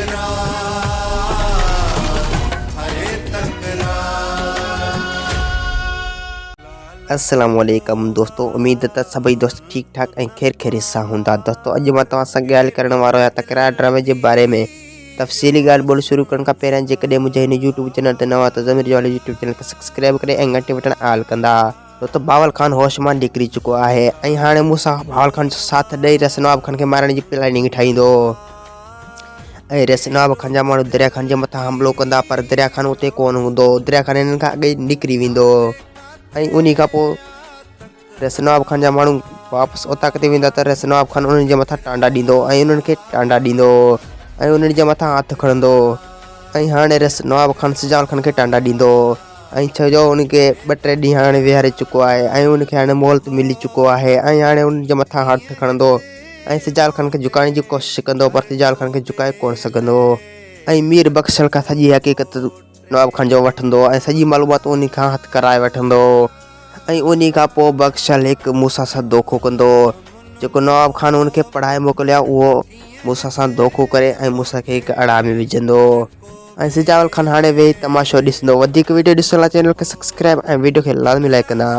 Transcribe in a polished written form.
تڪرار هاء تڪرار. السلام عليڪم دوستو اميد ته سڀئي دوست ٺيڪ ٺاڪ ۽ خير خيريت سان هوندا دوستو اڄ مان توهان سان ڳالهه ڪرڻ وارو آهيان تڪرار ڊرامي جي باري ۾ تفصيلي ڳالهه ٻولهه شروع ڪرڻ کان پهريان جيڪڏهن منهنجي هن يوٽيوب چينل تي نوان ته ضمير جوالي يوٽيوب چينل کي سبسڪرائب ڪري ۽ گهنٽي بٽڻ آل ڪندا ڇو ته بهاول خان هوش مان نڪري چڪو آهي ۽ هاڻي موسيٰ بهاول خان جو ساٿ ڏئي رئيس نواب خان کي مارڻ جي پلاننگ ٺاهيندو ۽ رئيس نواب خان جا ماڻهو دريا خان جي مٿان حملو ڪندا پر دريا خان اتي ڪونه هوندو دريا خان هنن کان اڳي نڪري ويندو ۽ انهي کان پوء رئيس نواب خان جا ماڻهو واپس اوطاق تي ويندا ته رئيس نواب خان انهن جي مٿان ٽانڊا ڏيندو ۽ انهن کي ٽانڊا ڏيندو ۽ انهن جي مٿان هٿ کڻندو ۽ هاڻي رئيس نواب خان سجاول خان کي ٽانڊا ڏيندو ۽ ڇو جو ان کي ٻه ٽي ڏينهن هاڻي ويهاري چڪو آهي ۽ ان کي هاڻي مهلت ملي چڪو آهي ۽ هاڻي ان جي مٿان هٿ کڻندو ۽ سجال خان کي جهڪائڻ جي ڪوشش ڪندو پر سجال خان کي جهڪائي ڪونه سگهندو ۽ مير بخشل کان سڄي حقيقت نواب خان جو وٺندو ۽ سڄي معلومات ان کان هٿ ڪرائي وٺندو ۽ انهي کان پوء بخشل هڪ موسيٰ سان دوکو ڪندو جيڪو نواب خان ان کي پڙهائي موڪليا اهو موسيٰ سان دوکو ڪري ۽ موسيٰ کي هڪ اڙا ۾ وجهندو ۽ سجاول خان هاڻي ويهي تماشو ڏسندو وڌيڪ ويڊيو ڏسڻ لاء چينل کي سبسڪرائب ۽ ويڊيو کي لازمي لائڪ ڪندا.